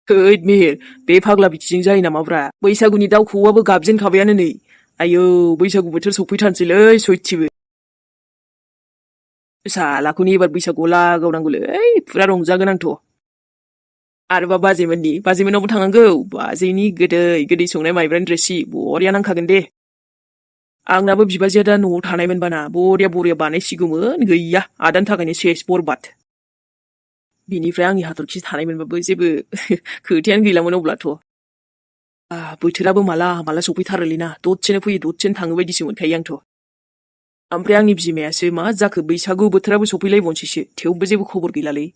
हैद मेहेर बे फाग्ला बिदिजों जायो नामाब्रा बैसागुनि दाउ खौवौआबो गाबजेनखाबायानो नै आयौ बैसागु बोथोर सफैथारनोसैलै सयथिबो सालाखौनि एबार बैसागुआव लागावनांगौलै फुरा रंजागोन आंथ' आरोबा बाजैमोननावबो थांनांगौ बाजैनि गोदै गोदै संनाय माइब्रानि रोसि बरिया नांखागोन दे आंनाबो बिबाजैया दा न'आव थानायमोनबाना बरिया बानायसिगौमोन गैया आदानि थाखायनो सेस बरबाद बिनिफ्राय आंनि हाथरखि थानायमोनबाबो जेबो खोथायानो गैलामोन अब्लाथ' बोथोराबो माला सफैथारोलैना दसेनो फैयो दसेनो थाङो बायदिसो मोनखायो आंथ' ओमफ्राय आंनि बिमायासो मा जाखो बैसागु बोथोराबो सफैलायबावनोसैसो थेवबो जेबो खबर गैलालै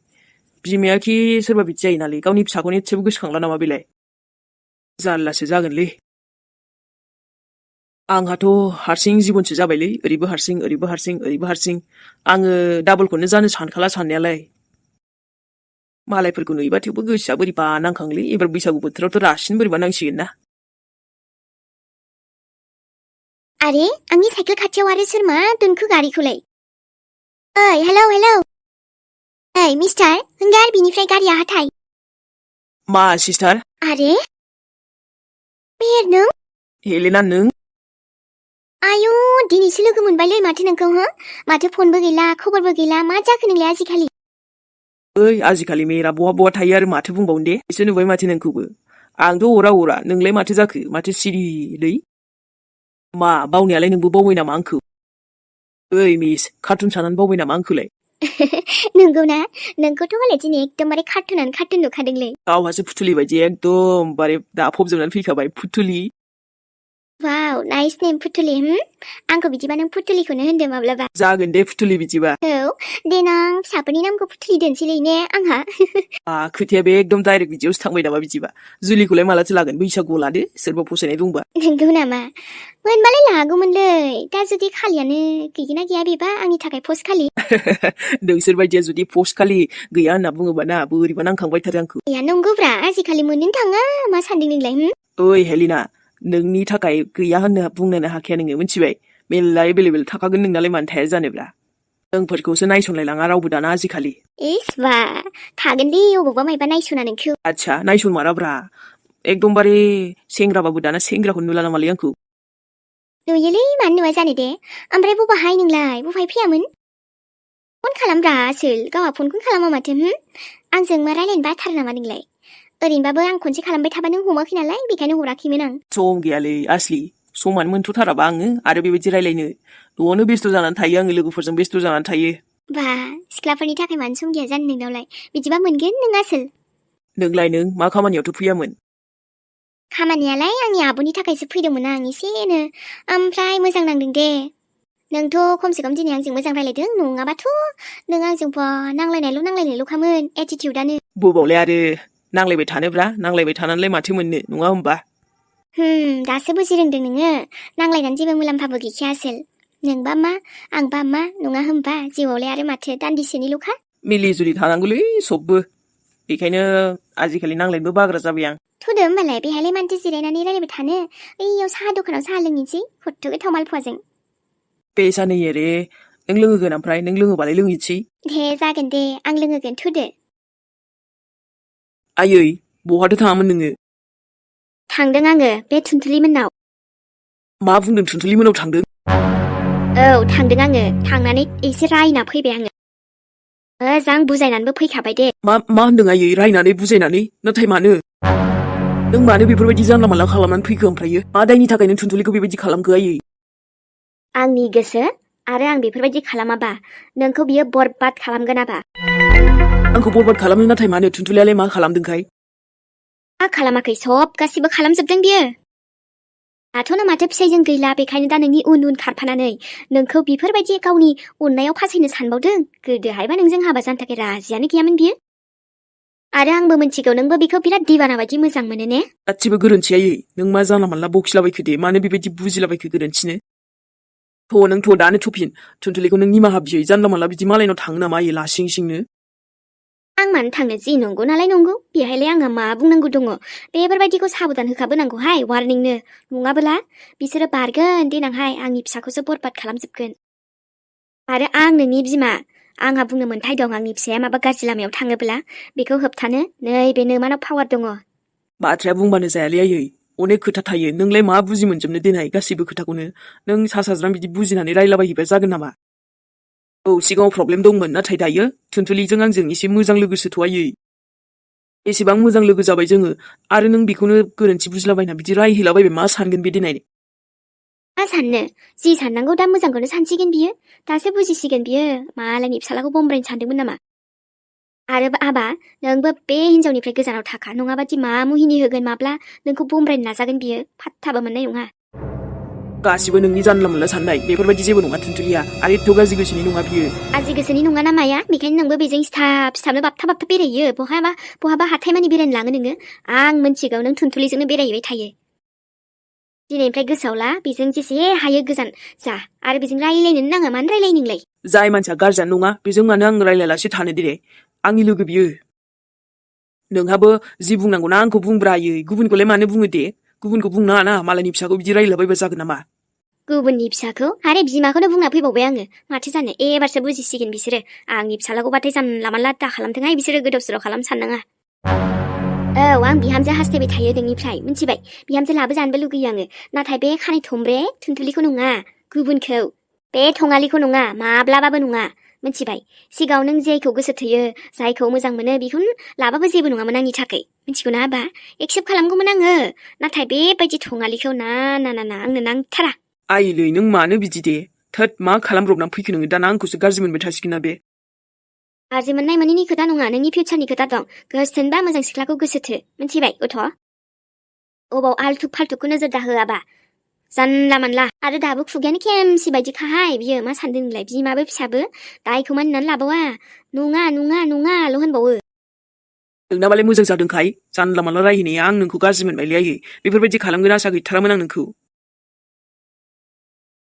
बिमायाखि सोरबा बिदि जायो नालाय गावनि फिसाखौनो एसेबो गोसोखांला नामा बेलाय जारलासो जागोनलै आंहाथ' हारसिं जिबनसो जाबायलै ओरैबो हारसिं आङो डाबलखौनो जानो सानखाला साननायालाय मालायफोरखौ नुयोबा थेवबो गोसोआ बोरैबा नांखांलै एबार बैसागु बोथोरावथ' रासिन बोरैबा नांसिगोन ना आरे आंनि साइकेल खाथियाव आरो सोर मा दोनखो गारिखौलाय ओइ हेलौ ओइ मिस्टार होंगार बिनिफ्राय गारिया हाथाय मा सिस्टार आरे मेहेर नों हेलेना नों आयु दिनैसो लोगो मोनबायलै माथो नोंखौ हो माथो फनबो गैला खबरबो गैला मा जाखो नोंलाय आजिखालि ओइ आजिखालि मेरा बहा थायो आरो माथो बुंबावनो दे एसे नुबाय माथो नोंखौबो आंथ' अरा नोंलाय माथो जाखो माथो सिरिलै मा बावनायालाय नोंबो बावबाय नामा आंखौ ओइ मिस कार्टुन सानानै बावबाय नामा आंखौलाय नंगौना नोंखौथ' हले दिनै एकदमबारे कार्टुन नुखादोंलै गावहासो फुथुलि बायदि एकदमबारे दाफबजोबनानै फैखाबाय फुथुलि वाव नाइस नेम फुथुलि आंखौ बिदिबा नों फुथुलिखौनो होनदो माब्लाबा जागोन दे फुथुलि बिदिबा औ देनां फिसाफोरनि नामखौ फुथुलि दोनसैलै ने आंहा खोथाया बे एकदम डाइरेक्ट बिदियावसो थांबाय नामा बिदिबा जुलिखौलाय मालाथो लागोन बैसागुआव लादो सोरबा फसायनाय दंबा नंगौ नामा मोनबालाय लागौमोनलै दा जुदि खालियानो गैगोना गैया बेबा आंनि थाखाय पस्ट खालि नोंसोर बायदिया जुदि पस्ट खालि गैया होनना बुङोबा ना बोरैबा नांखांबाय थारो आंखौ या नंगौब्रा आजिखालि मोननोनो थाङा मा सानदों नोंलाय ओइ हेलिना नोंनि थाखाय गैया होननो बुंनोनो हाखाया नोङो मिथिबाय मेल्ला एभेलेबेल थाखागोन नोंनालाय मानो थाया जानोब्रा जोंफोरखौसो नायसनलायलाङा रावबो दाना आजिखालि इस बा थागोनलै अबावबा मायबा नायसना नोंखौ आच्छा नायसनमाराब्रा एकदमबारे सेंग्राबाबो दाना सेंग्राखौनो नुला नामालै आंखौ नुयोलै मानो नुवा जानो दे ओमफ्राय बबाहाय नोंलाय बबेहाय फैयामोन फन खालामब्रा आसोल गावहा फनखौनो खालामा माथो आंजों मा रायलायनो बाथारो नामा नोंलाय ओरैनोबाबो आं खनसे खालामबाय थाबा नों हमाखै नालाय बेखायनो हराखैमोन आं सम गैयालै आसलि समानो मोनथ'थाराबा आङो आरो बेबायदि रायलायनो न'आवनो बेस्थ' जानानै थायो आङो लोगोफोरजों बेस्थ' जानानै थायो बा सिख्लाफोरनि थाखाय मानो सम गैया जानो नोंनावलाय बिदिबा मोनगोन नों आसोल नोंलाय नों मा खामानियावथ' फैयामोन खामानियालाय आंनि आब'नि थाखायसो फैदोंमोन आं एसेनो ओमफ्राय मोजां नांदों दे नोंथ' खमसे खम दिनै आंजों मोजां रायलायदों नङाबाथ' नों आंजों नांलायनायल'खामोन एटिटिउडआनो बबावलाय आरो नांलायबाय थानोब्रा नांलायबाय थानानैलाय माथो मोननो नङा होमबा दासो बुजिरोंदों नोङो नांलायनानै जेबो मुलाम्फाबो गैखाया आसोल नोंबा मा आंबा मा नङा होमबा जिउआवलाय आरो माथो दान्दिसेनिल'खा मिलि जुलि थानांगौलै सबबो बेखायनो आजिखालि नांलायनोबो बाग्रा जाबाय आं थुदो होमबालाय बेहायलाय मानोथो जिरायनानै रायलायबाय थानो ओइयाव साहा दखानाव साहा लोंहैनोसै खथ्थ' गोथाव मालफुवाजों बे सानैयो रे नों लोंहोगोन ओमफ्राय नों लोङोबालाय लोंहैनोसै दे जागोन दे आं लोंहोगोन थुदो आयै बहाथो थाङामोन नोङो थांदों आङो बे थुनथुलि मोननाव मा बुंदों थुनथुलि मोननाव थांदों औ थांदों आङो थांनानै एसे रायना फैबाय आङो मोजां बुजायनानैबो फैखाबाय दे मा होनदों आयै रायनानै बुजायनानै नाथाय मानो नों मानो बेफोरबायदि जानला मानला खालामनानै फैखो ओमफ्रायो मा दायनि थाखाय नों थुनथुलिखौ बेबायदि खालामखो आयै आंनि गोसो आरो आं बेफोरबायदि खालामाबा नोंखौ बियो बरबाद खालामगोन आबा आंखौ बरबाद खालामनो नाथाय मानो थुनथुलियालाय मा खालामदोंखाय मा खालामाखै सब गासिबो खालामजोबदों बियो दाथ'नो माथो फिसाइजों गैला बेखायनो दा नोंनि उन खारफानानै नोंखौ बेफोरबायदि गावनि अननायाव फासायनो सानबावदों गोदोहायबा नोंजों हाबा जानो थाखाय राजियानो गैयामोन बियो आरो आंबो मिथिगौ नोंबो बेखौ बिराद दिवाना बायदि मोजां मोनो ने गासिबो गोरोन्थि आयै नों मा जानला मानला बखिलाबायखो दे मानो बेबायदि बुजिलाबायखो गोरोन्थिनो नों दानो थफिन थुनथुलिखौ नों निमाहा बियै जानला मानला बिदि मालायनाव थाङो नामा आयै लासिं सिंनो आं मानो थांनो जि नंगौ नालाय नंगौ बेहायलाय आंहा मा बुंनांगौ दङ बेफोरबायदिखौ साबधान होखाबोनांगौहाय वार्निंनो नङाबोला बिसोरो बारगोन देनांहाय आंनि फिसाखौसो बरबाद खालामजोबगोन आरो आं नोंनि बिमा आंहा बुंनो मोन्थाय दं आंनि फिसाया माबा गाज्रि लामायाव थाङोब्ला बेखौ होबथानो नैबे नोमानाव पावार दङ। बाथ्राया बुंबानो जायालै आयै अनेक खोथा थायो नोंलाय मा बुजि मोनजोबनो देनाय गासैबो खोथाखौनो नों सा साज्रां बिदि बुजिनानै रायलाबायहैबा जागोन नामा औ सिगाङाव प्रब्लेम दंमोन नाथाय दायो थुनथुलिजों आंजों एसे मोजां लोगोसोथ' आयै एसेबां मोजां लोगो जाबाय जोङो आरो नों बेखौनो गोरोन्थि बुजिलाबायना बिदि रायहैलाबायबाय मा सानगोन बे देनाय मा साननो जि साननांगौ दा मोजांखौनो सानसिगोन बियो दासो बुजिसिगोन बियो मालायनि फिसालाखौ बमब्रायनो सानदोंमोन नामा आरो आबा नोंबो बे हिनजावनिफ्राय गोजानाव थाखा नङाबादि मा मुहिनि होगोन माब्ला नोंखौ बमब्रायनो नाजागोन बियो फात्ताबो मोननाय नङा गासिबो नोंनि जानला मोनला साननाय बेफोरबायदि जेबो नङा थुनथुलिया आरो एथ' गाज्रि गोसोनि नङा बियो गाज्रि गोसोनि नङा ना माया बेखायनो नोंबो बेजों सिथाबनो बाबथा बाबथा बेरायो बहाबा हाथाय मानि बेरायनो लाङो नोङो आं मिन्थिगौ नों थुनथुलिजोंनो बेरायहैबाय थायो दिनैनिफ्राय गोसोआव ला बेजों जेसे हायो गोजान जा आरो बेजों रायलायनोनो नाङा मानो रायलायो नोंलाय जाय मानसिया गाज्रियानो नङा बेजों मानो आं रायलायालासे थानो दे आंनि लोगो बियो नोंहाबो जि बुंनांगौ ना आंखौ बुंब्रायो गुबुनखौलाय मानो बुङो दे गुबुनखौ बुंनो नाङा ना मालायनि फिसाखौ बिदि रायलाबायबा जागोन नामा गुबुननि फिसाखौ आरो बिमाखौनो बुंना फैबावबाय आङो माथो जानो एबारसो बुजिसिगोन बिसोरो आंनि फिसालाखौबाथाय जानला मानला दा खालामथोंहाय बिसोरो गोदाव सोराव खालामनो साननाङा औ आं बिहामजो हास्थायबाय थायो नोंनिफ्राय मिन्थिबाय बिहामजो लाबोजानोबो लुगैयो आङो नाथाय बे खानाय थंब्रे थुनथुलिखौ नङा गुबुनखौ बे थङालिखौ नङा माब्लाबाबो नङा मिन्थिबाय सिगाङाव नों जेखौ गोसो थोयो जायखौ मोजां मोनो बेखौनो लाबाबो जेबो नङामोन आंनि थाखाय मिन्थिगौना आबा एक्सेप्ट खालामगौमोन आङो नाथाय बेबायदि थङालिखौ ना आंनो नांथारा आइलै नों मानो बिदि दे थोद मा खालामब्रबनानै फैखो नोङो दाना आंखौसो गाज्रि मोनबाय थासिगोन ना बे गाज्रि मोननाय मोनैनि खोथा नङा नोंनि फिउचारनि खोथा दं गोसोथोनबा मोजां सिख्लाखौ गोसोथो मिन्थिबाय गथ' अबाव आल्थुक फाल्थुकखौ नोजोर दाहोआबा जानला मानला आरो दाबो खुगायानो खेमसि बायदि खाहाय बियो मा सानदों नोंलाय बिमाबो फिसाबो दायखौ मानिनानै लाबावा नङाल' होनबावो नोंनाबालाय मोजां जादोंखाय जानला मानला रायहैनाया आं नोंखौ गाज्रि मोनबायलै आयै बेफोरबायदि खालामगोन आसा गैथारामोन आं नोंखौ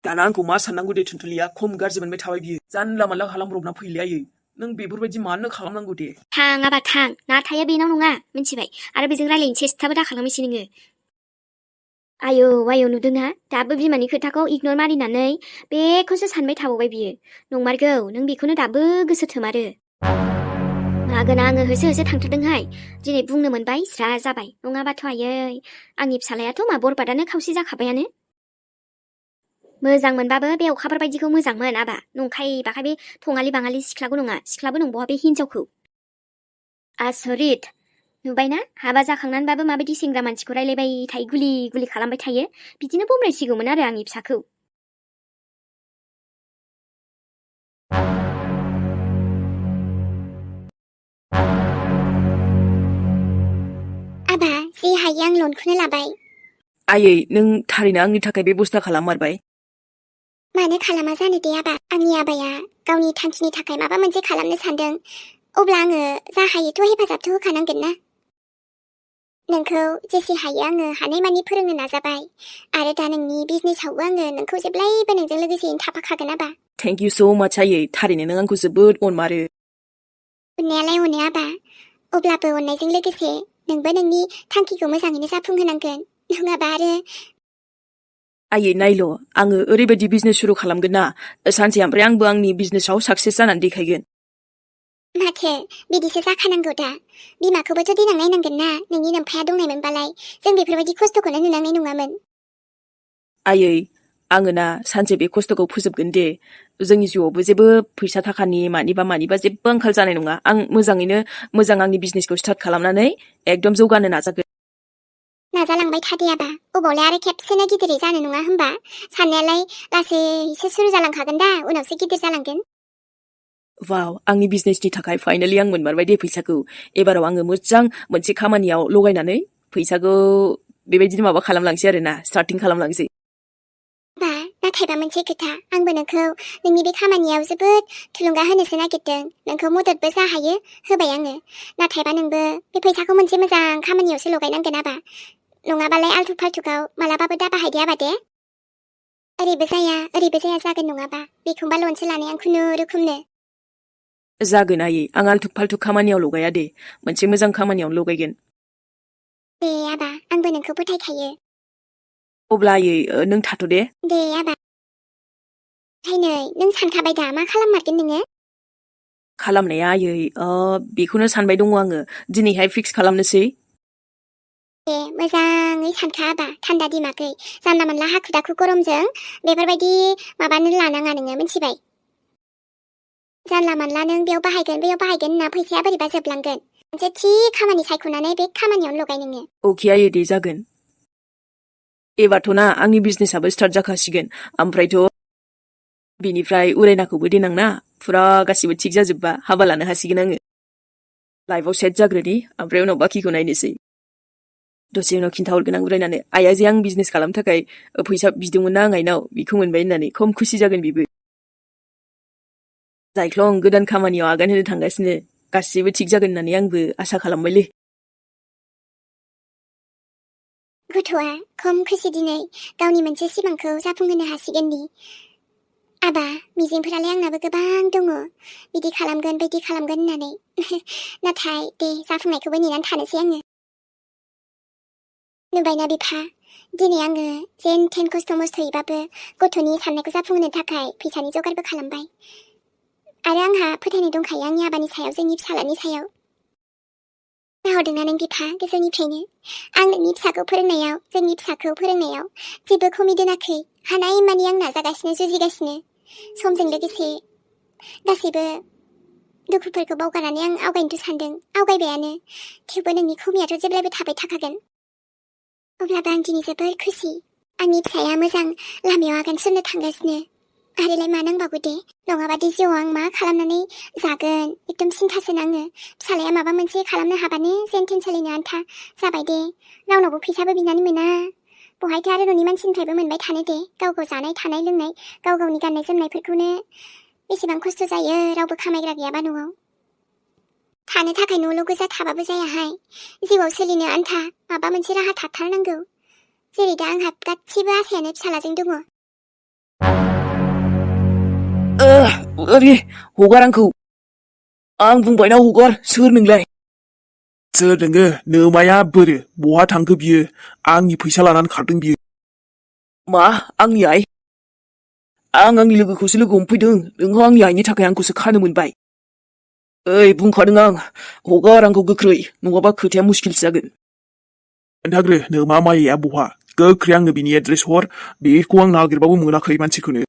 दाना आंखौ मा साननांगौ दे थुनथुलिया खम गाज्रि मोनबाय थाबाय बियो जानला मानला खालामब्रबना फैलै आयै नों बेफोरबायदि मानो खालामनांगौ दे थाङाबा थां नाथाया बेनाव नङा मिन्थिबाय आरो बेजों रायलायनो सेसथाबो दाखालामैसै नोङो आयौ नुदोंना दाबो बिमानि खोथाखौ इगनर मारिनानै बेखौसो सानबाय थाबावबाय बियो नंमारगौ नों बेखौनो दाबो गोसो थोमारो मागोन आङो होसो थांथारदोंहाय दिनै बुंनो मोनबाय स्रा जाबाय नङाबाथ' आयै आंनि फिसालायाथ' मा बरबादानो खावसे जाखाबायानो मोजां मोनबाबो बे अखाफोर बायदिखौ मोजांमोन आबा नंखाय बाखाय बे थङालि बाङालि सिख्लाखौ नङा सिख्लाबो नंबावा बे हिनजावखौ आसरित नुबायना हाबा जाखांनानैबाबो माबायदि सेंग्रा मानसिखौ रायलायबाय थायो गुलि खालामबाय थायो बिदिनो बमरायसिगौमोन आरो आंनि फिसाखौ आबा जे हायो आं लनखौनो लाबाय आयै नों थारैनो आंनि थाखाय बेबस्था खालाममारबाय मानो खालामा जानो दे आबा आंनि आबाया गावनि थांखिनि थाखाय माबा मोनसे खालामनो सानदों अब्ला आङो जा हायोथ' हेफाजाबथ' होखानांगोन ना नोंखौ जेसे हायो आङो हानायमानि फोरोंनो नाजाबाय आरो दा नोंनि बिजनेसावबो आङो नोंखौ जेब्लायबो नोंजों लोगोसेयैनो थाफाखागोन आबा थेंक इउ स' माच आयै थारैनो नों आंखौ जोबोद अनमारो अननायालाय अनो आबा अब्लाबो अननायजों लोगोसे नोंबो नोंनि थांखिखौ मोजाङैनो जाफुंहोनांगोन नङाबा आरो आयै नायल' आङो ओरैबायदि बिजनेस सुरु खालामगोन ना सानसे ओमफ्राय आंबो आंनि बिजनेसाव साक्सेस जानानै देखायगोन माथो बिदिसो जाखानांगौ दा बिमाखौबोथ' देनां नायनांगोन ना नोंनि नोमफाया दंनायमोनबालाय जों बेफोरबायदि खस्थ'खौनो नुनांनाय नङामोन आयै आङो ना सानसे बे खस्थ'खौ फोजोबगोन दे जोंनि जिउआवबो जेबो फैसा थाखानि मानिबा जेबो आंखाल जानाय नङा आं मोजाङैनो मोजां आंनि बिजनेसखौ स्टार्ट खालामनानै एकदम जौगानो नाजागोन नाजालांबाय थादे आबा अबावलाय आरो खेबसेनो गिदिरै जानो नङा होमबा साननायालाय लासैसो सुरु जालांखागोन दा उनावसो गिदिर जालांगोन वाव आंनि बिजनेसनि थाखाय फाइनालि आं मोनमारबाय दे फैसाखौ एबाराव आङो मोजां मोनसे खामानियाव लगायनानै फैसाखौ बेबायदिनो माबा खालामलांसै आरोना स्टार्टिं खालामलांसै बा नाथायबा मोनसे खोथा आंबो नोंखौ नोंनि बे खामानियाव जोबोद थुलुंगा होनोसो नागिरदों नोंखौ मददबो जा हायो होबाय आङो नाथायबा नोंबो बे फैसाखौ मोनसे मोजां खामानियावसो लगायनांगोन आबा नङाबालाय आल्थुक फाल्थुकाव मालाबाबो दाबाहायदे आबा दे ओरैबो जाया जागोन नङाबा बेखौबा लनसो लानाय आं खुनुरुखुमनो जागोन आयै आं आल्थुक फाल्थुक खामानियाव लगाया दे मोनसे मोजां खामानियावनो लगायगोन दे आबा आंबो नोंखौ फोथायखायो अब्ला आयै नों थाथ' दे आबा ओमफ्राय नै नों सानखाबाय दा मा खालाममारगोन नोङो खालामनाया आयै बेखौनो सानबाय दङ आङो दिनैहाय फिक्स खालामनोसै दे मोजाङै सानखा आबा थान्दा दिमाखै जानला मोनला हाखु दाखु गरमजों बेफोरबायदि माबानो लानाङा नोङो मिथिबाय जानला मोनला नों बेयाव बाहायगोन होनना फैसाया बोरैबा जोबलांगोन मोनसे थि खामानि सायख'नानै बे खामानियावनो लगाय नोङो अके आयै दे जागोन एबारथ' ना आंनि बिजनेसाबो स्टार्ट जाखासिगोन ओमफ्रायथ' बिनिफ्राय उरायनाखौबो देनां ना फुरा गासिबो थिग जाजोबबा हाबा लानो हासिगोन आङो लाइफआव सेट जाग्रोनि ओमफ्राय उनाव बाखिखौ नायनोसै दसे उनाव खिन्थाहरगोन आं उरायनानै आइया जे आं बिजनेस खालामनो थाखाय फैसा बिदोंमोन ना आं आइनाव बेखौ मोनबाय होननानै खम खुसि जागोन बिबो जायख्लं गोदान खामानियाव आगान होनो थांगासिनो गासिबो थिग जागोन होननानै आंबो आसा खालामबायलै गथ'आ खम खुसि दिनै गावनि मोनसे सिमांखौ जाफुंहोनो हासिगोननि आबा मिजिंफोरालाय आंनाबो गोबां दङ बिदि खालामगोन बायदि खालामगोन होननानै नाथाय दे जाफुंनायखौबो नेनानै थानोसै आङो नुबायना बिफा दिनै आङो जेन थेन खस्थ' मस्थ'यैबाबो गथ'नि साननायखौ जाफुंहोनो थाखाय फैसानि जगारबो खालामबाय आरो आंहा फोथायनाय दंखायो आंनि आबानि सायाव जोंनि फिसालानि सायाव नाहरदोंना नों बिफा गोजौनिफ्रायनो आं नोंनि फिसाखौ फोरोंनायाव जोंनि फिसाखौ फोरोंनायाव जेबो खमि दोनाखै हानाय मानि आं नाजागासिनो जुजिगासिनो समजों लोगोसे गासैबो दुखुफोरखौ बावगारनानै आं आवगायनोथ' सानदों आवगायबायानो थेवबो नोंनि खमियाथ' जेब्लायबो थाबाय थाखागोन अब्लाबो आं दिनै जोबोर खुसि आंनि फिसाया मोजां लामायाव आगान सुरनो थांगासिनो आरोलाय मा नांबावगौ दे नङाबादि जिउआव आं मा खालामनानै जागोन एकदम सिन्थासो नाङो फिसालाया माबा मोनसे खालामनो हाबानो जेन थेन सोलिनो आन्था जाबाय दे रावनावबो फैसाबो बिनानै मोना बहायथ' आरो न'नि मानसिनिफ्रायबो मोनबाय थानो दे गाव गाव जानाय थानाय लोंनाय गाव गावनि गाननाय जोमनायफोरखौनो बेसेबां खस्थ' जायो रावबो खामायग्रा गैयाबा न'आव थानो थाखाय न'ल' गोजा थाबाबो जायाहाय जिउआव सोलिनो आन्था माबा मोनसे राहा थाथारनांगौ जेरै दा आंहा गासिबो आसायानो फिसालाजों दङ अरे हगार आंखौ आं बुंबायना हगार सोर नोंलाय सोर नोङो नोमाया बोरो बहा थांखो बियो आंनि फैसा लानानै खारदों बियो मा आंनि आइ आं आंनि लोगोखौसो लोगो हमफैदों नोंहा आंनि आइनि थाखाय आंखौसो खानो मोनबाय ओइ बुंखादों आं हगार आंखौ गोख्रै नङाबा खोथाया मुस्किलसो जागोन खोन्थाग्रो नोमा माइया बहा गोख्रै आंनो बिनि एड्रेस हर बेखौ आं नागिरबाबो मोनाखै मानसिखौनो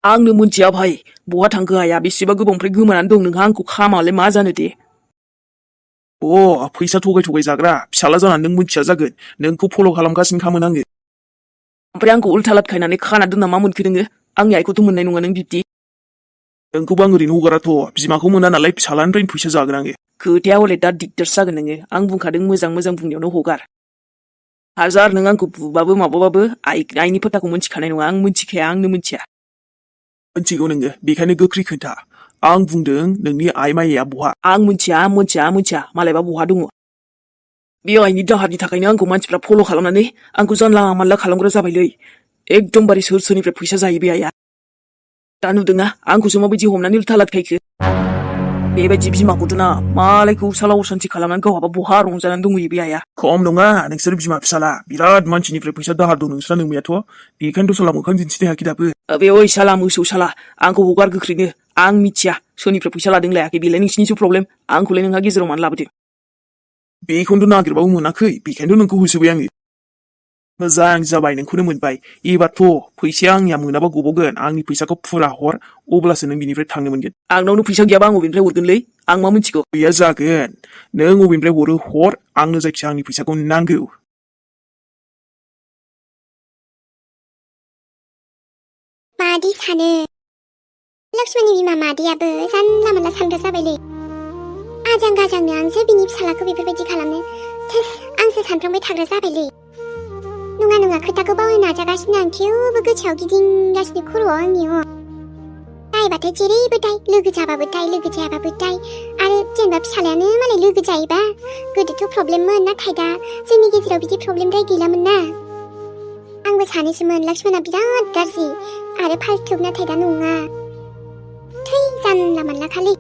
आंनो मोनथिया भाइ बहा थांखो आइया बेसेबा गोबावनिफ्राय गोमानानै दं नोंहा आंखौ खामालाय मा जानो दे फैसा थगाय जाग्रा फिसाला जानानै नों मोनथिया जागोन नोंखौ फल' खालामगासिनो खामोन आङो ओमफ्राय आंखौ उल्था लाटखायनानै खाना दोनना मा मोनखो नोङो आंनि आइखौथ' मोननाय नङा नों बिब्दि नोंखौबो आं ओरैनो हगाराथ' बिमाखौ मोना नालाय फिसालानिफ्रायनो फैसा जागोन आङो खोथाया हले दा दिगदारसो जागोन नोङो आं बुंखादों मोजां बुंनायावनो हगार हाजार नों आंखौ बुबाबो माबाबाबो आइनि फोथाखौ मोनथिखानाय नङा आं मोनथिखाया आंनो मोनथिया मोनथिगौ नोङो बेखायनो गोख्रै खोन्था आं बुंदों नोंनि आइ माइया बहा आं मोनथिया मालायबा बहा दङ बे आइनि दाहारनि थाखायनो आंखौ मानसिफ्रा फल' खालामनानै आंखौ जानला मानला खालामग्रा जाबायलै एकदमबारे सोरनिफ्राय फैसा जायो बे आइया दा नुदोंना आंखौसो माबायदि हमनानै उल्था लाटखायखो बेबायदि बिमाखौथ' ना मालायखौ साला असान्थि खालामनानै गावहाबा बहा रंजानानै दंहैयो बे आइया खम नङा नोंसोर बिमा फिसाला बिराद मानसिनिफ्राय फैसा दाहार दं नोंस्रा नोंमायाथ' बेखायनोथ' साला मोखां दिन्थिनो हायाखै दाबो बे ओइ साला मोसौ साला आंखौ हगार गोख्रैनो आं मिथिया सोरनिफ्राय फैसा लादों लायाखै बेलाय नोंसिनिसो प्रब्लेम आंखौलाय नोंहा गेजेराव मानो लाबोदों बेखौनोथ' नागिरबाबो मोनाखै बेखायनोथ' नोंखौ होसोबाय आङो मोजां जाबाय नोंखौनो मोनबाय एबारथ' फैसाया आंनिया मोनाबा गबावगोन आंनि फैसाखौ फुरा हर अब्लासो नों बिनिफ्राय थांनो मोनगोन आंनावनो फैसा गैयाबा आं बबेनिफ्राय हरगोनलै आं मा मिथिगौ गैया जागोन नों बबेनिफ्राय हरो हर आंनो जायखिया आंनि फैसाखौ नांगौ मादि सानो लक्ष्मणनि बिमा मादैयाबो जानला मोनला सानग्रा जाबायलै आजां गाजांनो आंसो बिनि फिसालाखौ बेफोरबायदि खालामनो थोस आंसो सानफ्लांबाय थाग्रा जाबायलै नङा खोथाखौ बावनो नाजागासिनो आं थेवबो गोसोआव गिदिंगासिनो खर'आव आंनि दायबाथाय जेरैबो दाय लोगो जाबाबो दाय लोगो जायाबाबो दाय आरो जेनेबा फिसालायानो मालाय लोगो जायोबा गोदोथ' प्रब्लेममोन नाथाय दा जोंनि गेजेराव बिदि प्रब्लेमद्राय गैलामोन ना आंबो सानोसोमोन लक्ष्मणा बिराद गाज्रि आरो फाल्थु नाथाय दा नङा थै जानला मोनला खालि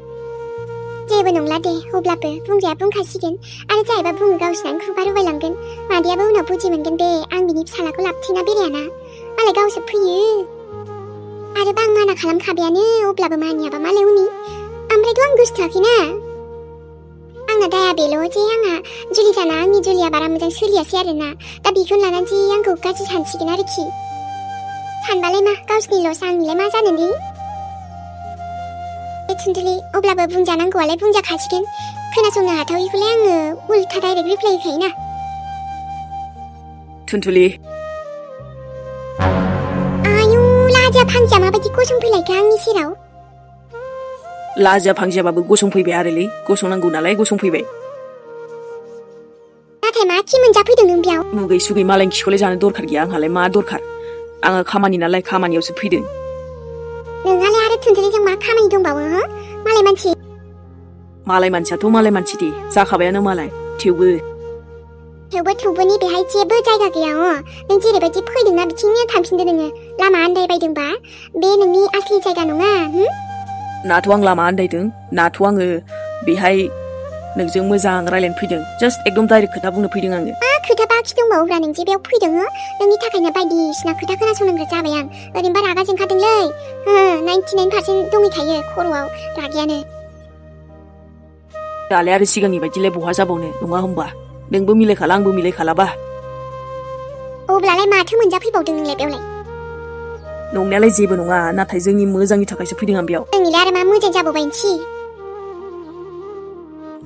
जेबो नंला दे अब्लाबो बुंग्राया बुंखासिगोन आरो जायबा बुङो गावसिनानो खुगा रुबायलांगोन मादैयाबो उनाव बुजि मोनगोन बे आं बिनि फिसालाखौ लाबथिना बेरायाना मालाय गावसो फैयो आरो आं माना खालामखाबायानो अब्लाबो मानियाबा मालाय उनि ओमफ्रायथ' आं गोसोथोआखैना आंना दाया बेल' जे आंहा जुलि जाना आंनि जुलिया बारा मोजां सोलियासै आरोना दा बेखौनो लानानै जे आंखौ गाज्रि सानसिगोन आरोखि सानबालाय मा गावसिनिल'सो आंनिलाय मा जानोलै थुनथुलि अब्लाबो बुंजानांगौआलाय बुंजाखासिगोन खोनासंनो हाथावैखौलाय आङो उल्था डाइरेक्ट रिप्लाय होखायोना थुनथुलि आयु लाजिया फांजिया माबायदि गसंफैलायखो आंनि सेराव लाजिया फांजियाबाबो गसंफैबाय आरोलै गसंनांगौ नालाय गसंफैबाय नाथाय मा खि मोनजाफैदों नों बेयाव मुगै सुगै मालायनि खिखौलाय जानो दरखार गैया आंहालाय मा दरखार आङो खामानि नालाय खामानियावसो फैदों नोंहालाय आरो थुनथुलिजों मा खामानि दंबावो हो मालाय मानसियाथ' मालाय मानसि दे जाखाबायानो मालाय थेवबोनि बेहाय जेबो जायगा गैया नों जेरैबायदि फैदोंना बिथिंनो थांफिनदो नोङो लामा आन्दायबायदोंबा बे नोंनि आसलि जायगा नङा नाथ' आं लामा आन्दायदों नाथ' आङो बेहाय नोंजों मोजां रायलायनो फैदों जास्ट एकदम डाइरेक्ट खोथा बुंनो फैदों आङो मा खोथा बाखि दंबावोब्रा नों जे बेयाव फैदों नोंनि थाखायनो बायदिसिना खोथा खोनासंनांगौ जाबाय आं ओरैनोबा रागा जोंखादोंलै 99% दंहैखायो खर'आव रागायानो दालाय आरो सिगांनि बायदिलाय बहा जाबावनो नङा होमबा नोंबो मिलायखाला आंबो मिलायखालाबा अब्लालाय माथो मोनजाफैबावदों नोंलाय बेयावलाय नंनायालाय जेबो नङा नाथाय जोंनि मोजांनि थाखायसो फैदों आं बेयाव नोंनिलाय आरो मा मोजां जाबावबायनोसि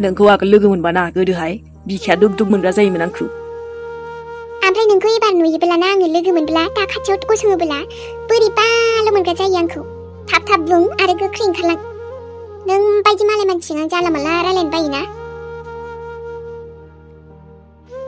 नोंखौ आगोल लोगो मोनबाना गोदोहाय बिखाया दुब दुब मोनग्रा जायोमोन आंखौ ओमफ्राय नोंखौ एबार नुयोब्लाना आङो लोगो मोनब्ला दा खाथियाव गसङोब्ला बोरैबाल' मोनग्रा जायो आंखौ थाब बुं आरो गोख्रै ओंखारलां नों बायदि मालाय मानसिजों आं जानला मानला रायलायनो बायोना